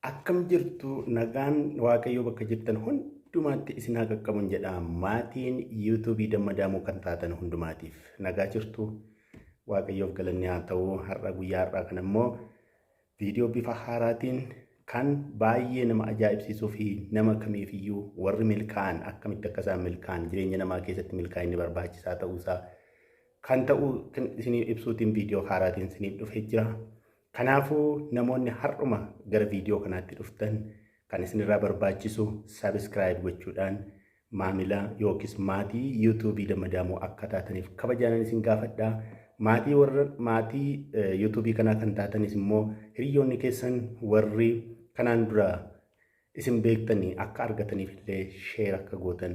Akkam jirtu? Nagaan Waaqayyoo bakka jirtan hundumaatti isin haa qaqqabun jedha. Maatiin yuutuubii Dammadaamuu kan taatan hundumaatiif nagaa jirtu? Waaqayyoof galanni haa ta'u. Har'a, guyyaa har'aa kana immoo viidiyoo bifa haaraatiin kan baay'ee nama ajaa'ibsiisuu fi nama kamiifiyyuu warri milkaa'an akkamitti akka isaan milkaa'an, jireenya namaa keessatti milkaa'inni barbaachisaa ta'uusaa kan ta'u kan isiniif ibsuutiin viidiyoo haaraatiin isiniif dhufee jira. Kanaafuu namoonni har'uma gara viidiyoo kanaatti dhuftan kan isinirraa barbaachisu subscribe gochuudhaan maamila yookiis maatii yuutuubii Dammadaamuu akka taataniif kabajaanan isin gaafadha. Maatii warra maatii yuutuubii kanaa kan taatanis immoo hiriyoonni keessan warri kanaan dura isin beektanii akka argataniif illee share akka gootan,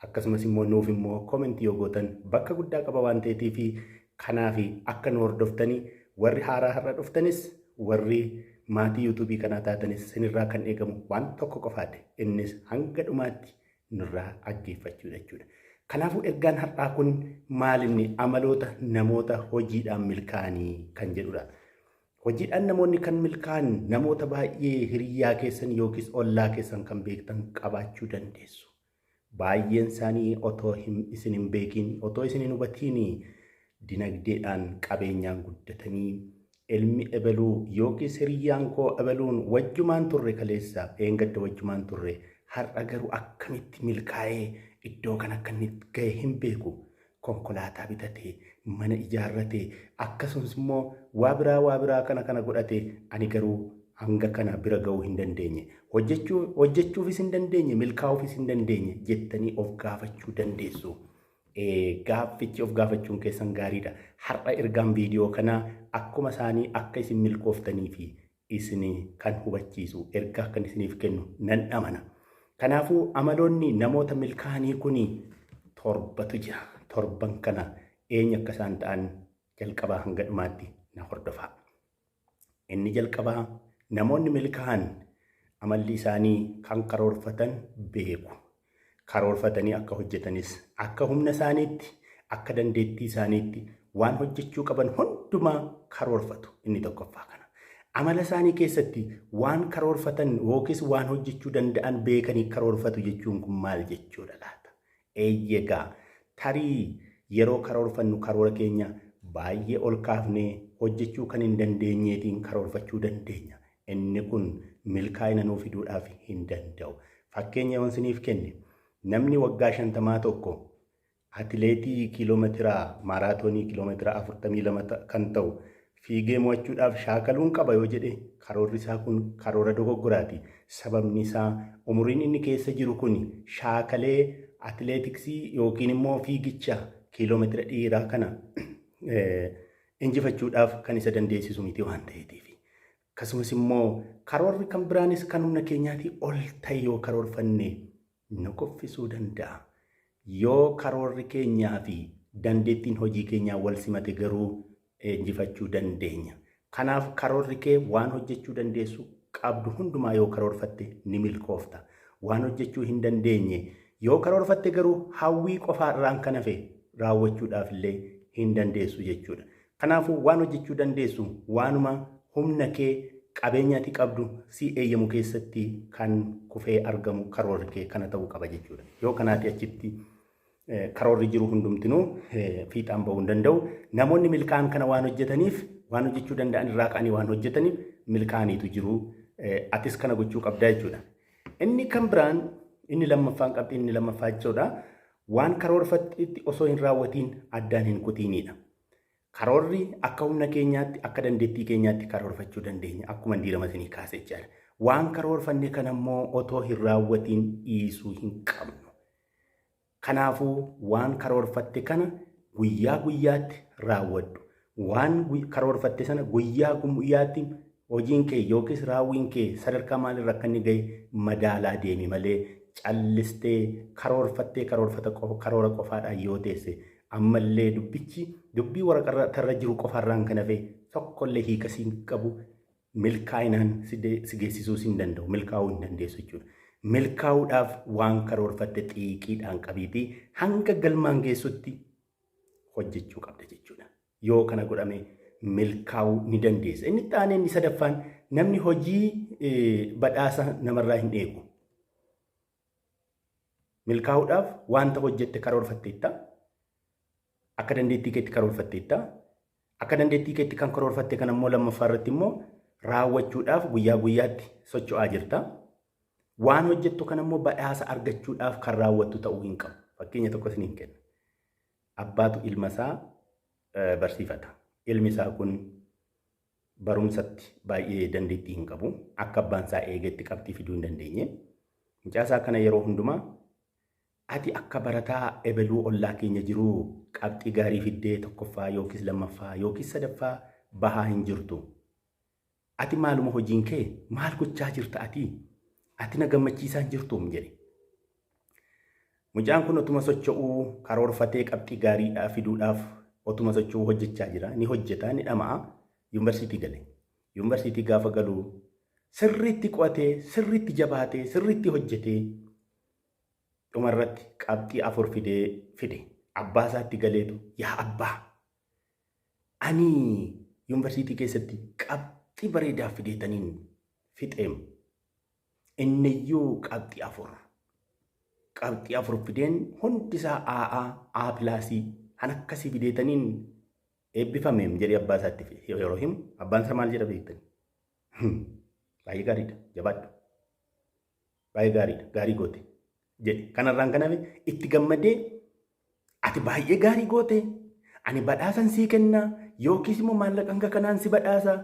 akkasumas immoo nuuf immoo comment yoo gootan bakka guddaa qaba waan ta'eetiif, kanaaf akka nu hordoftanii warri haaraa har'a dhuftanis, warri maatii yuutuubii kanaa taatanis isinirraa kan eegamu waan tokko qofaadha. Innis hanga dhumaatti nurraa dhaggeeffachuu jechuudha. Kanaafuu ergaan har'aa kun maalinni amaloota namoota hojiidhaan milkaa'anii kan jedhudha. Hojiidhaan namoonni kan milkaa'an, namoota baay'ee hiriyyaa keessan yookiis ollaa keessan kan beektan qabaachuu dandeessu. Baay'een isaanii otoo isin hin beekin, otoo isin hin hubatiin dinagdeedhaan qabeenyaan guddatanii, ilmi ebeluu yookiis hiriyyaan koo ebeluun wajjumaan turre kaleessa, eengadda wajjumaan turre, har'a garuu akkamitti milkaa'ee iddoo kan akka inni ga'e hin beeku. Konkolaataa bitatee, mana ijaarratee, akkasumas immoo waa biraa waa biraa kana kana godhate, ani garuu hanga kana bira ga'uu hin dandeenye. Hojjechuufis hin dandeenye, milkaa'uufis hin dandeenye jettanii of gaafachuu dandeessu. Gaaffichi of gaafachuun keessan gaariidha. Har'a ergaan viidiyoo kanaa akkuma isaanii akka isin milkooftanii fi isin kan hubachiisu ergaa kan isiniif kennu nan amana. Kanaafuu amaloonni namoota milkaa'anii kun torbatu jira. Torban kana eenyu akka isaan ta'an jalqabaa hanga dhumaatti na hordofaa. Inni jalqabaa, namoonni milkaa'an amalli isaanii kan karoorfatan beeku. Karoorfatanii akka hojjetanis akka humna isaaniitti, akka dandeettii isaaniitti waan hojjechuu qaban hundumaa karoorfatu. Inni tokkoffaa kana. Amala isaanii keessatti waan karoorfatan yookiis waan hojjechuu danda'an beekanii karoorfatu jechuun kun maal jechuudha laata? Eeyyegaa, tarii yeroo karoorfannu karoora keenya baay'ee ol kaafnee hojjechuu kan hin dandeenyeetiin karoorfachuu dandeenya. Inni kun milkaa'ina nuu fiduudhaaf hin danda'u. Fakkeenya yoon isiniif kenne, namni waggaa 50 tokko atileetii kiiloomeetira maaraatoonii kiiloomeetira 42 kan ta'u fiigee mo'achuudhaaf shaakaluun qaba yoo jedhe, karoorri isaa kun karoora dogoggoraati. Sababni isaa umuriin inni keessa jiru kun shaakalee atileetiksii yookiin immoo fiigicha kiiloomeetira dheeraa kana injifachuudhaaf kan isa dandeessisu miti waan ta'eetiif. Akkasumas immoo karoorri kan biraanis kan humna keenyaatii ol ta'e yoo karoorfanne nu kuffisuu danda'a. Yoo karoorri keenyaa fi dandeettiin hojii keenyaa wal simate garuu injifachuu dandeenya. Kanaaf karoorri kee waan hojjechuu dandeessu qabdu hundumaa yoo karoorfatte ni milkoofta. Waan hojjechuu hin dandeenye yoo karoorfatte garuu hawwii qofaarraan kan hafe raawwachuudhaaf illee hin dandeessu jechuudha. Kanaafuu waan hojjechuu dandeessu, waanuma humna kee, qabeenya ati qabdu si eeyyamu keessatti kan kufee argamu karoorri kee kana ta'uu qaba jechuudha. Yoo kanaati achitti karoorri jiru hundumtinuu fiixaan ba'uu hin danda'u. Namoonni milkaa'an kana waan hojjetaniif, waan hojjechuu danda'an irraa ka'anii waan hojjetaniif milkaa'aniitu jiru. Atis kana gochuu qabdaa jechuudha. Inni kan biraan, inni lammaffaan, qabxiin inni lammaffaa jechuudha. Waan karoorfattetti osoo hin raawwatiin addaan hin kutiinidha. Karoorri akka humna keenyaatti, akka dandeettii keenyaatti karoorfachuu dandeenya. Akkuma diirama isinii kaase jechaadha. Waan karoorfanne kana immoo otoo hin raawwatiin dhiisuu hin qabnu. Kanaafuu waan karoorfatte kana guyyaa guyyaatti raawwadhu. Waan karoorfatte sana guyyaa guyyaatti hojiin kee yookiis raawwiin kee sadarkaa maalirra akka inni ga'e madaalaa deemi malee, callistee karoorfattee karoorfata karoora qofaadhaan yoo teesse, ammallee dubbichi dubbii waraqaa jiru qofaarraan kan hafe tokkollee hiika siin qabu, milkaa'inaan si geessisuu hin danda'u, milkaa'uu hin dandeessu jechuudha. Milkaa'uudhaaf waan karoorfatte xiiqiidhaan qabiitii hanga galmaan geessutti hojjechuu qabda jechuudha. Yoo kana godhame milkaa'uu ni dandeessa. Inni itti aanee inni sadaffaan, namni hojii badhaasa namarraa hin eegu. Milkaa'uudhaaf wanta hojjette karoorfatteetta. Akka dandeettii keetti karoorfatteetta. Akka dandeettii keetti kan karoorfatte kan ammoo lammaffaa irratti immoo raawwachuudhaaf guyyaa guyyaatti socho'aa jirta. Waan hojjettu kan ammoo badhaasa argachuudhaaf kan raawwattu ta'uu hin qabu. Fakkeenya tokko isiniin kenna. Abbaatu ilma isaa barsiifata. Ilmi isaa kun barumsatti baay'ee dandeettii hin qabu. Akka abbaan isaa eegetti qabxii fiduu hin dandeenye. Mucaa isaa kana yeroo hundumaa ati akka barataa ebeluu ollaa keenya jiruu qabxii gaarii fiddee tokkoffaa yookiis lammaffaa yookiis sadaffaa bahaa hin jirtu. Ati maaluma hojiin kee maal gochaa jirta ati? Ati na gammachiisaa hin jirtuum jedhe. Mucaan kun otuma socho'uu karoorfatee qabxii gaariidhaa fiduudhaaf otuma socho'uu hojjechaa jira. Ni hojjeta, ni dhama'a. Yuunivarsiitii gale. Yuunivarsiitii gaafa galu sirriitti qo'atee, sirriitti jabaatee, sirriitti hojjetee dhumarratti qabxii 4 fidee fide. Abbaa isaatti galeetu yaa abbaa ani yuunivarsiitii keessatti qabxii bareedaa fideetaniin fixeem. Inniyyuu qabxii 4. Qabxii 4 fideen hundisaa AA, A pilaasii kan akkasii fideetaniin eebbifameem jedhee abbaa isaatti yeroo himu abbaan isaa maal jedha beektani? Baay'ee gaariidha, jabaadhu. Baay'ee gaariidha, gaarii goote jedhe. Kanarraan kan hafe itti gammadee ati baay'ee gaarii goote, ani badhaasan sii kenna yookiis immoo maallaqa hanga kanaan si badhaasa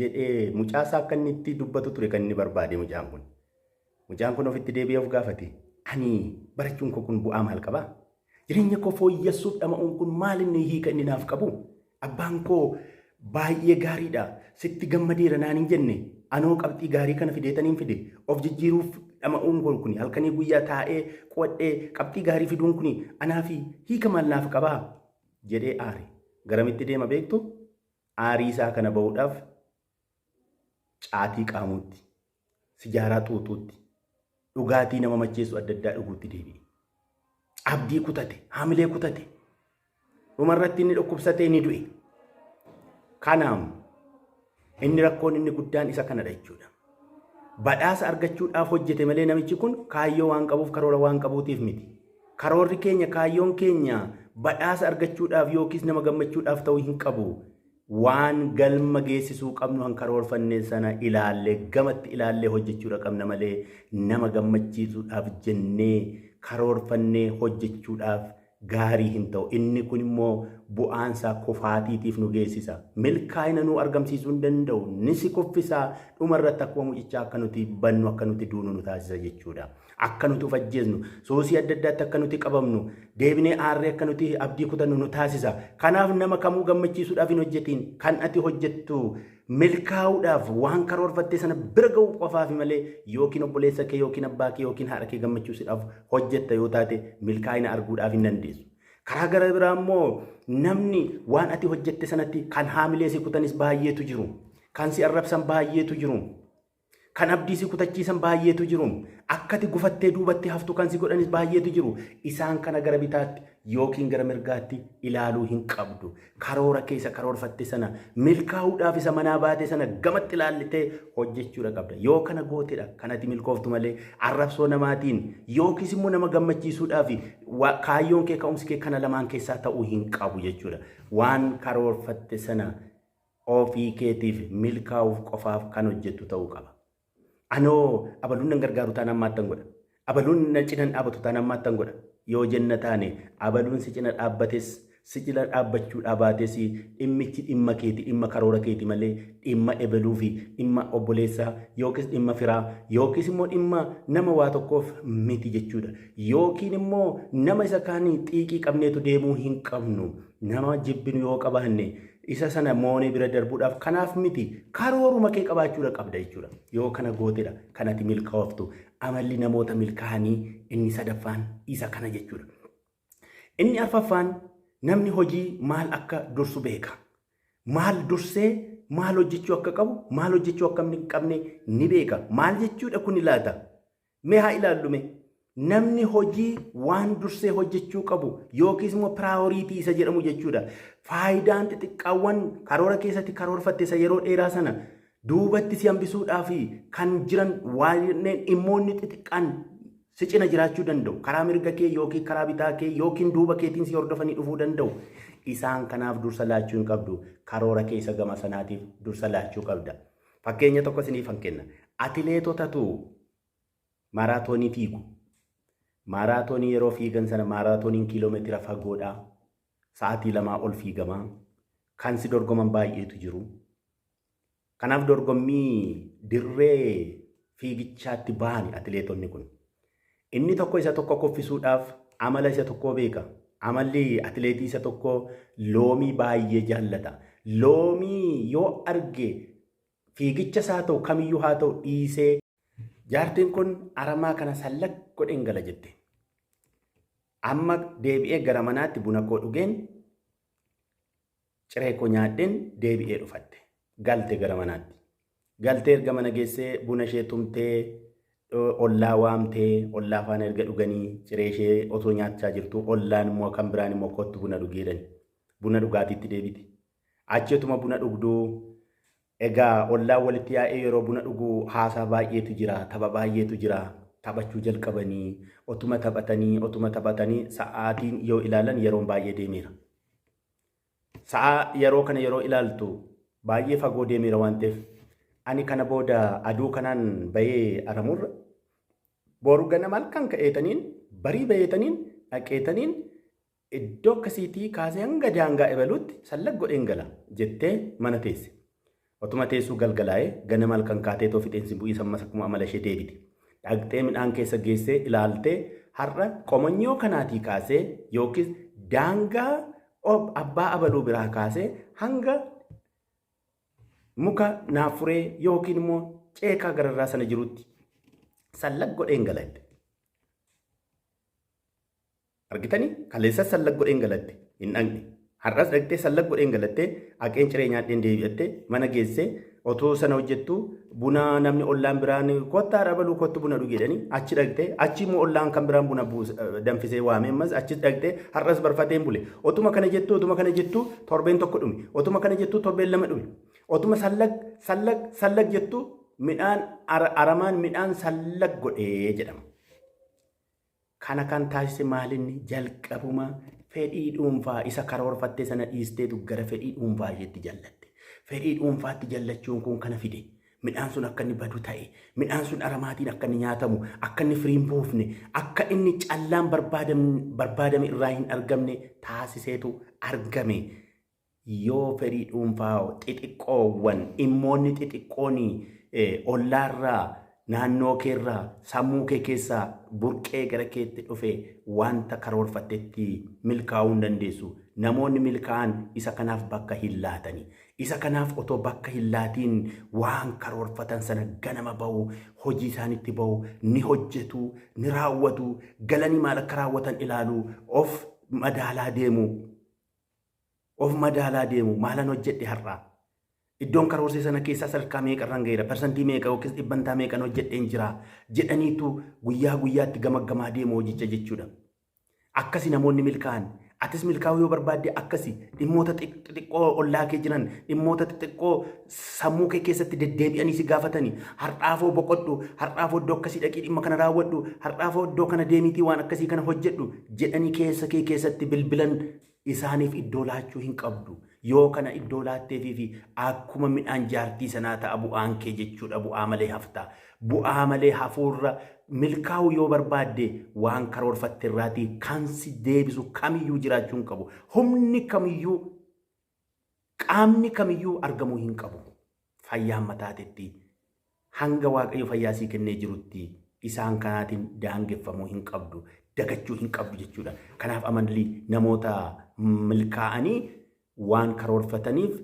jedhee mucaa isaa akka inni itti dubbatu ture kan inni barbaade mucaan kun. Mucaan kun ofitti deebi'ee of gaafate. Ani barachuun koo kun bu'aa maal qabaa? Jireenya koo fooyyessuuf dhama'uun kun maal inni hiika inni naaf qabu? Abbaan koo baay'ee gaariidha. Sitti gammadeera naan hin jenne. Anoo qabxii gaarii kana fideetaniin fide. Of jijjiiruuf dhama'uun koo kun halkanii guyyaa taa'ee qo'adhee qabxii gaarii fiduun kun anaa fi hiika maal naaf qabaa? Jedhee aare. Garamitti deema beektu? Aarii isaa kana ba'uudhaaf caatii qaamuutti, sijaaraa xuuxuutti, dhugaatii nama macheessu adda addaa dhuguutti deebi'e. Abdii kutate, haamilee kutate. Dhumarratti inni dhukkubsatee ni du'e. Kanaaf inni rakkoon inni guddaan isa kanadha jechuudha. Badhaasa argachuudhaaf hojjete malee namichi kun kaayyoo waan qabuuf karoora waan qabuutiif miti. Karoorri keenya kaayyoon keenya badhaasa argachuudhaaf yookiis nama gammachuudhaaf ta'uu hin qabu. Waan galma geessisuu qabnu han karoorfanne sana ilaallee gamatti ilaallee hojjechuudha qabna malee nama gammachiisuudhaaf jennee karoorfannee hojjechuudhaaf gaarii hin ta'u. Inni kun immoo bu'aansaa kufaatiitiif nu geessisa. Milkaa'ina nu argamsiisuu hin danda'u. Ni si kuffisaa dhumarratti akkuma mucichaa akka nuti bannu akka nuti duunu nu taasisa jechuudha. Akka nuti of ajjeesnu, soosii adda addaatti akka nuti qabamnu, deebinee aarree akka nuti abdii kutannu nu taasisa. Kanaaf nama kamuu gammachiisuudhaaf hin hojjetiin. Kan ati hojjettu milkaa'uudhaaf waan karoorfatte sana bira ga'uu qofaaf malee yookiin obboleessa kee yookiin abbaa kee yookiin haadha kee gammachiisuudhaaf hojjetta yoo taate milkaa'ina arguudhaaf hin dandeessu. Karaa gara biraa immoo namni waan ati hojjette sanatti kan haamilee si kutanis baay'eetu jiru. Kan si arrabsan baay'eetu jiru. Kan abdii si kutachiisan baay'eetu jiru. Akkati gufattee duubatti haftu kan si godhanis baay'eetu jiru. Isaan kana gara bitaatti yookiin gara mirgaatti ilaaluu hin qabdu. Karoora keessa karoorfatte sana milkaa'uudhaaf isa manaa baate sana gamatti ilaallitee hojjechuudha qabda. Yoo kana gootedha kan ati milkooftu malee arrabsoo namaatiin yookiis immoo nama gammachiisuudhaaf kaayyoon kee ka'umsi kee kana lamaan keessaa ta'uu hin qabu jechuudha. Waan karoorfatte sana ofii keetiif milkaa'uuf qofaaf kan hojjettu ta'uu qaba. Anoo abaluun nan gargaaru taanaan maattan godha. Abaluun na cina hin dhaabatu taanaan maattan godha. Yoo jenna taane abaluun si cina dhaabbates si cina dhaabbachuudhaa baates dhimmichi dhimma keeti dhimma karoora keeti malee dhimma ebeluu fi dhimma obboleessaa yookiis dhimma firaa yookiis immoo dhimma nama waa tokkoof miti jechuudha. Yookiin immoo nama isa kaanii xiiqii qabneetu deemuu hin qabnu. Nama jibbinu yoo qabaanne isa sana moonee bira darbuudhaaf kanaaf miti karooruma kee qabaachuudha qabda jechuudha. Yoo kana gootedha kan ati milkaa'oftu. Amalli namoota milkaa'anii inni sadaffaan isa kana jechuudha. Inni arfaffaan namni hojii maal akka dursu beeka. Maal dursee maal hojjechuu akka qabu, maal hojjechuu akka hin qabne ni beeka. Maal jechuudha kun laata? Mee haa ilaallu mee. Namni hojii waan dursee hojjechuu qabu yookiis immoo piraayoriitii isa jedhamu jechuudha. Faayidaan xixiqqaawwan karoora keessatti karoorfatte isa yeroo dheeraa sana Duubatti si hambisuudhaaf kan jiran waanneen dhimmoonni xixiqqaan si cina jiraachuu danda'u. Karaa mirga kee yookiin karaa bitaa kee yookiin duuba keetiin si hordofanii dhufuu danda'u. Isaan kanaaf dursa laachuu hin qabdu. Karoora kee isa gama sanaatiif dursa laachuu qabda. Fakkeenya tokko isiniifan kenna. Atileetotatu maaraatoonii fiigu. Maaraatoonii yeroo fiigan sana maaraatooniin kiiloomeetira fagoodha. Sa'aatii 2 ol fiigama. Kan si dorgoman baay'eetu jiru. Kanaaf dorgommii dirree fiigichaatti bahani atileetonni kun. Inni tokko isa tokko kuffisuudhaaf amala isa tokkoo beeka. Amalli atileetii isa tokko loomii baay'ee jaallata. Loomii yoo arge fiigicha isaa ta'u kamiyyuu haa ta'u dhiisee jaartiin kun aramaa kana sallaq godheen gala jette. Amma deebi'ee gara manaatti buna koo dhugeen ciree koo nyaadheen deebi'ee dhufatte. Galte gara manaatti. Galtee erga mana geessee buna ishee tumtee ollaa waamtee ollaa faana erga dhuganii ciree ishee otoo nyaachaa jirtu ollaan immoo kan biraan immoo kottu buna dhugeedhani. Buna dhugaatiitti deebiti. Achi otuma buna dhugduu egaa ollaan walitti yaa'ee yeroo buna dhugu haasaa baay'eetu jira, tapha baay'eetu jira. Taphachuu jalqabanii otuma taphatanii sa'aatiin yoo ilaalan yeroon baay'ee deemeera. Sa'a yeroo kana yeroo ilaaltu baay'ee fagoo deemeera waan ta'eef ani kana booda aduu kanaan bahee aramurra boru ganama halkan ka'eetaniin barii baheetaniin dhaqeetaniin iddoo akkasiitii kaasee hanga daangaa ebaluutti sallaq godheen gala jettee mana teesse. Otuma teessuu galgalaa'ee ganama halkan kaatee too fixeensi bu'ii sammas akkuma amala ishee deebite. Dhaqxee midhaan keessa geessee ilaaltee har'a qomonyoo kanaatii kaasee yookiis daangaa abbaa abaluu biraa kaasee hanga muka naafuree yookiin immoo ceekaa gararraa sana jirutti sallaq godheen galatte. Argitanii? Kaleessas sallaq godheen galatte hin dhaqne. Har'as dhaqxee sallaq godheen galattee haqeen ciree nyaadheen deebi'attee mana geessee otoo sana hojjettu buna namni ollaan biraan kottaa dhabaluu kottu buna dhugi jedhanii achi dhaqxee achi immoo ollaan kan biraan buna danfisee waamee ammas achi dhaqxee har'as barfateen bule. Otuma kana jettu torbeen tokko dhume. Otuma kana jettu torbeen 2 dhume. Otuma sallaq sallaq sallaq jettu midhaan aramaan midhaan sallaq godhee jedhama. Kana kan taasise maalinni jalqabuma fedhii dhuunfaa isa karoorfattee sana dhiisteetu gara fedhii dhuunfaa isheetti jallatte. Fedhii dhuunfaatti jallachuun kun kana fide. Midhaan sun akka inni badu ta'e, midhaan sun aramaatiin akka inni nyaatamu, akka inni firiin buufne, akka inni callaan barbaadame irraa hin argamne taasiseetu argame. Yoo fedhii dhuunfaa xixiqqoowwan dhimmoonni xixiqqoon ollaarraa naannoo keerraa sammuu kee keessaa burqee gara keetti dhufe wanta karoorfattetti milkaa'uu hin dandeessu. Namoonni milkaa'an isa kanaaf bakka hin laatani. Isa kanaaf otoo bakka hin laatiin waan karoorfatan sana ganama ba'u, hojii isaanitti ba'u, ni hojjetu, ni raawwatu, galanii maal akka raawwatan ilaalu, of madaalaa deemu. Of madaalaa deemu maalan hojjedhe har'aa? Iddoon karoorsee sana keessaa sadarkaa meeqarraan ga'eera, parsantii meeqa yookiis dhibbantaa meeqan hojjedheen jira jedhaniitu guyyaa guyyaatti gamaggamaa deemu hojicha jechuudha. Akkasi namoonni milkaa'an. Atis milkaa'uu yoo barbaadde akkasi dhimmoota xixiqqoo ollaa kee jiran, dhimmoota xixiqqoo sammuu kee keessatti deddeebi'anii si gaafatanii har'aafoo boqodhu, har'aafoo iddoo akkasii dhaqii dhimma kana raawwadhu, har'aafoo iddoo kana deemiitii waan akkasii kana hojjedhu jedhanii keessa kee keessatti bilbilan isaaniif iddoo laachuu hin qabdu. Yoo kana iddoo laatteefii fi akkuma midhaan jaartii sanaa ta'a bu'aan kee jechuudha bu'aa malee hafta. Bu'aa malee hafuurra milkaa'uu yoo barbaadde waan karoorfatte irraatii kan si deebisu kamiyyuu jiraachuu hin qabu. Humni kamiyyuu qaamni kamiyyuu argamuu hin qabu. Fayyaan mataatetti hanga Waaqayyo fayyaa sii kennee jirutti isaan kanaatiin daangeffamuu hin qabdu. Dagachuu hin qabdu jechuudha. Kanaaf amalli namoota milkaa'anii waan karoorfataniif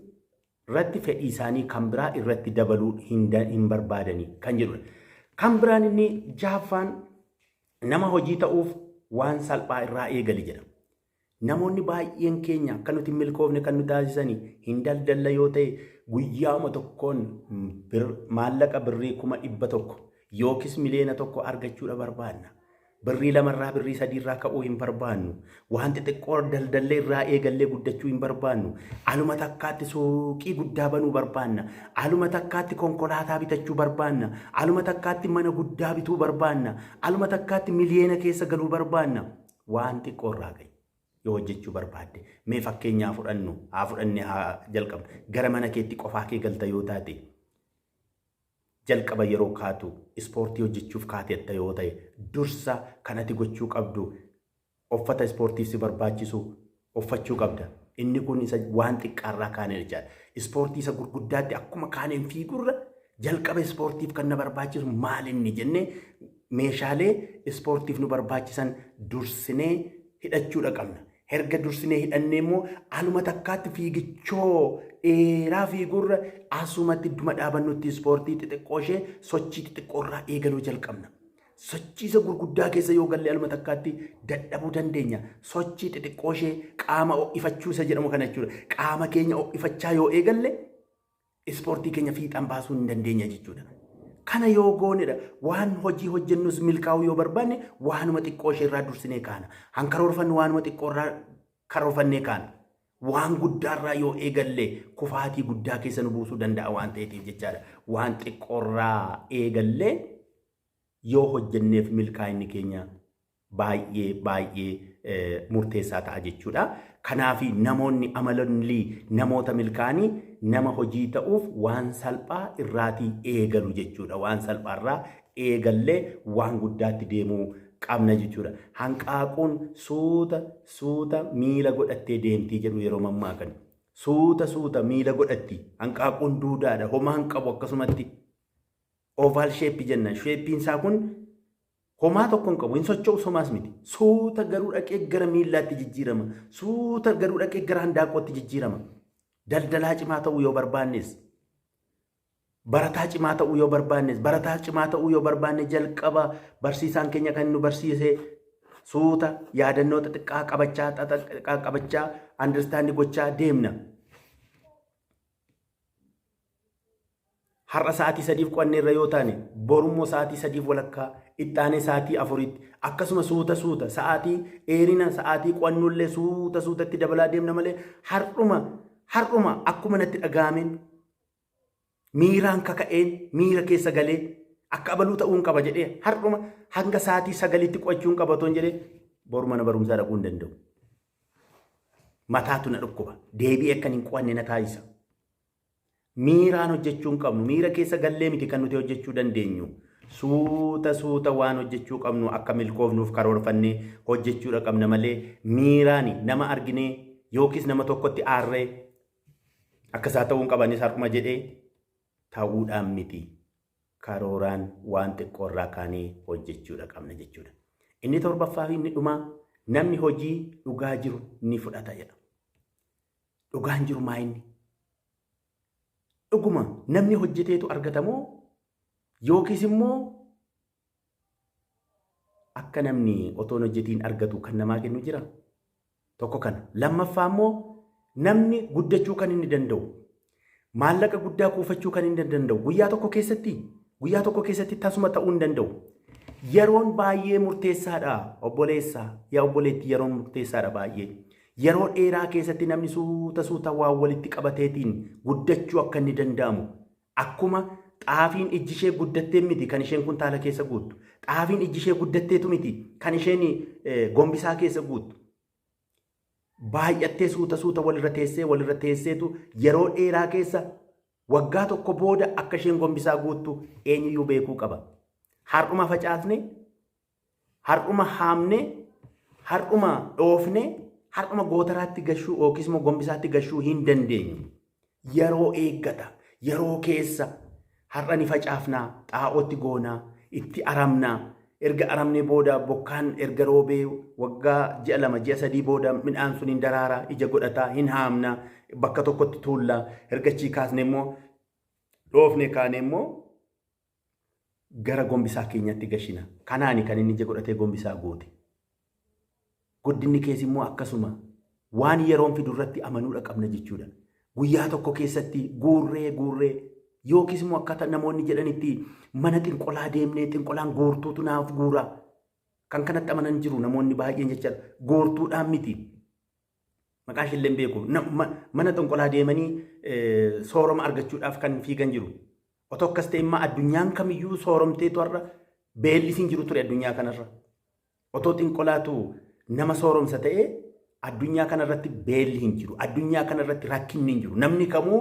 irratti fedhii isaanii kan biraa irratti dabaluu hin barbaadani kan jedhudha. Kan biraan inni jahaffaan nama hojii ta'uuf waan salphaa irraa eegali jedha. Namoonni baay'een keenya akka nuti milkoofne kan nu taasisani hin daldalla yoo ta'e guyyauma tokkoon maallaqa birrii 100,000 yookiis 1,000,000 argachuudha barbaadna. Birrii lamarraa birrii sadiirraa ka'uu hin barbaannu. Waan xixiqqoo daldallee irraa eegallee guddachuu hin barbaannu. Aluma takkaatti suuqii guddaa banuu barbaanna. Aluma takkaatti konkolaataa bitachuu barbaanna. Aluma takkaatti mana guddaa bituu barbaanna. Aluma takkaatti miliyeena keessa galuu barbaanna. Waan xiqqoo irraa ga'i. Yoo hojjechuu barbaadde. Mee fakkeenyaa fudhannu haa fudhannee haa jalqabnu. Gara mana keetti qofaa kee galta yoo taate. Jalqaba yeroo kaatu ispoortii hojjechuuf kaateetta yoo ta'e, dursa kan ati gochuu qabdu uffata ispoortiif si barbaachisu uffachuu qabda. Inni kun isa waan xiqqaarraa kaanee jechaadha. Ispoortii isa gurguddaatti akkuma kaaneen fiigurra jalqaba ispoortiif kan na barbaachisu maal inni jennee meeshaalee ispoortiif nu barbaachisan dursinee hidhachuudha qabna. Erga dursinee hidhannee immoo aluma takkaatti fiigichoo dheeraa fiigurra asumatti idduma dhaabannutti ispoortii xixiqqoo ishee sochii xixiqqoo irraa eegaluu jalqabna. Sochii isa gurguddaa keessa yoo galle aluma takkaatti dadhabuu dandeenya. Sochii xixiqqoo ishee qaama ho'ifachuu isa jedhamu kana jechuudha. Qaama keenya ho'ifachaa yoo eegalle ispoortii keenya fiixaan baasuu hin dandeenya jechuudha. Kana yoo goonedha waan hojii hojjennus milkaa'uu yoo barbaanne waanuma xiqqoo ishee irraa dursinee kaana. Han karoorfannu waanuma xiqqoo irraa karoorfannee kaana. Waan guddaarraa yoo eegalle kufaatii guddaa keessa nu buusuu danda'a waan ta'eetiif jechaadha. Waan xiqqoorraa eegallee yoo hojjenneef milkaa'inni keenya baay'ee baay'ee murteessaa ta'a jechuudha. Kanaaf namoonni amalli namoota milkaa'anii nama hojii ta'uuf waan salphaa irraatii eegalu jechuudha. Waan salphaarraa eegallee waan guddaatti deemuu qabna jechuudha. Hanqaaquun suuta suuta miila godhattee deemtii jedhu yeroo mammaakan. Suuta suuta miila godhatti. Hanqaaquun duudaadha. Homaa hin qabu akkasumatti. Oval shape jenna. Shape'n isaa kun homaa tokko hin qabu. Hin socho'u somaas miti. Suuta garuu dhaqee gara miillaatti jijjiirama. Suuta garuu dhaqee gara handaaqootti jijjiirama. Daldalaa cimaa ta'uu yoo barbaannes, barataa cimaa ta'uu yoo barbaannes, barataa cimaa ta'uu yoo barbaanne jalqaba barsiisaan keenya kan nu barsiise suuta yaadannoo xixiqqaa qabachaa xixiqqaa qabachaa understand gochaa deemna. Har'a sa'aatii sadiif qo'anneerra yoo taane, borummoo sa'aatii sadiif walakkaa, ittaanee sa'aatii afuritti, akkasuma suuta suuta sa'aatii dheerina sa'aatii qo'annullee suuta suutatti dabalaa deemna malee har'uma har'uma akkuma natti dhaga'ameen miiraan kaka'een miira keessa galee akka abaluu ta'uun qaba jedhee har'uma hanga sa'aatii sagalitti qo'achuun qaba otoo hin jedhee boru mana barumsaa dhaquu hin danda'u. Mataatu na dhukkuba. Deebi'ee akkan hin qo'anne na taasisa. Miiraan hojjechuu hin qabnu. Miira keessa gallee miti kan nuti hojjechuu dandeenyu. Suuta suuta waan hojjechuu qabnu akka milkoofnuuf karoorfannee hojjechuudha qabna malee miiraan nama arginee yookiis nama tokkotti aarree akka isaa ta'uu hin qabanis har'uma jedhee ta'uudhaan miti. Karooraan waan xiqqoo irraa kaanee hojjechuudha qabna jechuudha. Inni torbaffaa fi inni dhumaa namni hojii dhugaa jiru ni fudhata jedha. Dhugaan jiru maa inni? Dhuguma namni hojjeteetu argata moo yookiis immoo akka namni otoo hin hojjetiin argatu kan namaa kennu jira? Tokko kana. Lammaffaa immoo namni guddachuu kan inni danda'u, maallaqa guddaa kuufachuu kan inni danda'u guyyaa tokko keessatti guyyaa tokko keessatti tasuma ta'uu hin danda'u. Yeroon baay'ee murteessaadha obboleessa. Yaa obboleetti, yeroon murteessaadha baay'ee. Yeroo dheeraa keessatti namni suuta suuta waan walitti qabateetiin guddachuu akka inni danda'amu. Akkuma xaafiin ijji ishee guddattee miti kan isheen kuntaala keessa guuttu. Xaafiin ijji ishee guddatteetu miti kan isheen gombisaa keessa guuttu. Baay'attee suuta suuta walirra teessee walirra teesseetu yeroo dheeraa keessa waggaa tokko booda akka isheen gombisaa guuttu eenyuyyuu beekuu qaba. Har'uma facaasne, har'uma haamne, har'uma dhoofne, har'uma gootaraatti gashuu yookiis immoo gombisaatti gashuu hin dandeenyu. Yeroo eeggata. Yeroo keessa har'a ni facaafnaa, xaa'ootti goonaa, itti aramnaa. Erga aramnee booda bokkaan erga roobee waggaa ji'a 2, ji'a 3 booda midhaan sun hin daraaraa, ija godhataa, hin haamnaa, bakka tokkotti tuullaa. Erga achii kaasne immoo dhoofne kaane immoo gara gombisaa keenyatti gashina. Kanaani kan inni ija godhatee gombisaa guute. Guddinni kees immoo akkasuma waan yeroon fidu irratti amanuudha qabna jechuudha. Guyyaa tokko keessatti guurree guurree yookiis immoo akkaataa namoonni jedhanitti mana xinqolaa deemnee xinqolaan guurtuutu naaf guura. Kan kanatti amanan jiru namoonni baay'een jechaadha. Goortuudhaan miti. Maqaa ishee illee hin beeku. Mana xonqolaa deemanii sooroma argachuudhaaf kan fiigan jiru. Otoo akkas ta'e immoo addunyaan kamiyyuu sooromteetu har'a beellis hin jiru ture addunyaa kanarra. Otoo xinqolaatu nama sooromsa ta'e addunyaa kanarratti beelli hin jiru. Addunyaa kanarratti rakkinni hin jiru. Namni kamuu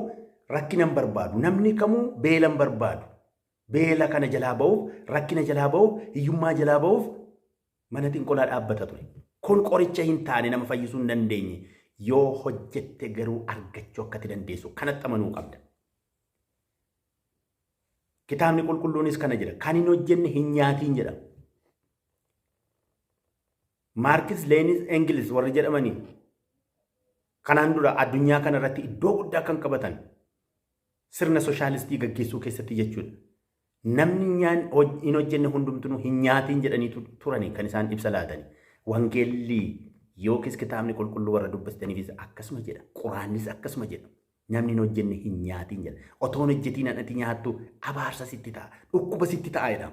rakkina hin barbaadu. Namni kamuu beela hin barbaadu. Beela kana jalaa ba'uuf, rakkina jalaa ba'uuf, hiyyummaa jalaa ba'uuf mana xinqolaa dhaabbata ture. Kun qoricha hin taane nama fayyisuu hin dandeenye. Yoo hojjette garuu argachuu akka ati dandeessu kanatti amanuu qabda. Kitaabni qulqulluunis kana jedha. Kan hin hojjenne hin nyaatiin jedha. Maarkis Leenis Engils warri jedhamanii kanaan dura addunyaa kana irratti iddoo guddaa kan qabatan sirna soshaalistii gaggeessuu keessatti jechuudha. Namni hin hojjenne hundumtunuu hin nyaatiin jedhanii turani kan isaan ibsa laatani. Wangeelli yookiis kitaabni qulqulluu warra dubbistaniifis akkasuma jedha. Quraannis akkasuma jedha. Namni hin hojjenne hin nyaatiin jedha. Otoo hin hojjetiin ati nyaattu abaarsa sitti ta'a. Dhukkuba sitti ta'a jedha.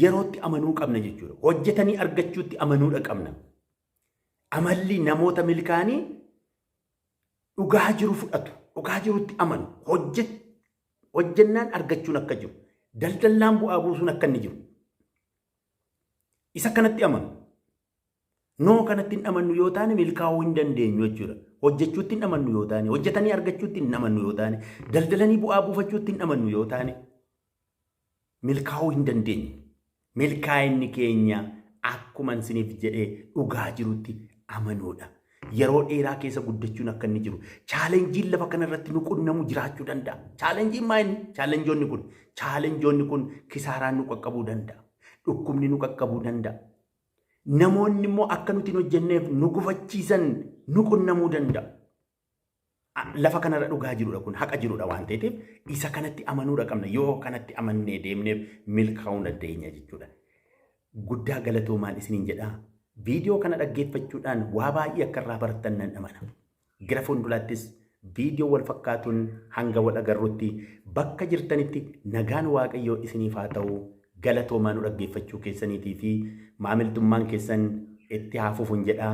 Yerootti amanuu qabna jechuudha. Hojjetanii argachuutti amanuudha qabna. Amalli namoota milkaanii dhugaa jiru fudhatu, dhugaa jirutti amanu, hojjennaan argachuun akka jiru, daldallaan bu'aa buusuun akka inni jiru. Isa kanatti amanu. Noo kanatti hin amannu yoo taane milkaa'uu hin dandeenyu jechuudha. Hojjechuutti hin amannu yoo taane, hojjetanii argachuutti hin amannu yoo taane, daldalanii bu'aa buufachuutti hin amannu yoo taane, milkaa'uu hin dandeenyu. Milkaa'inni keenya akkuma isiniif jedhee dhugaa jirutti amanuudha. Yeroo dheeraa keessa guddachuun akka inni jiru. Chaalenjiin lafa kanarratti nu qunnamu jiraachuu danda'a. Chaalenjiin maa inni? Chaalenjoonni kun. Chaalenjoonni kun kisaaraan nu qaqqabuu danda'a. Dhukkubni nu qaqqabuu danda'a. Namoonni immoo akka nuti hin hojjenneef nu gufachiisan nu qunnamuu danda'a. Lafa kanarra dhugaa jirudha kun haqa jirudha waan ta'eef isa kanatti amanuudha qabna. Yoo kanatti amannee deemneef milkaa'uu dandeenya jechuudha. Guddaa galatoomaan isiniin jedha. Viidiyoo kana dhaggeeffachuudhaan waa baay'ee akka irraa barattan nan amana. Gara fuulduraattis viidiyoo wal fakkaatuun hanga wal agarrutti bakka jirtanitti nagaan Waaqayyoo isiniif haa ta'u. Galatoomaa nu dhaggeeffachuu keessaniitii fi maamiltummaan keessan itti haa fufun jedha.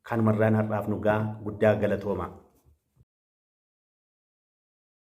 Kanumarraan har'aaf nu ga'a. Guddaa galatoomaa.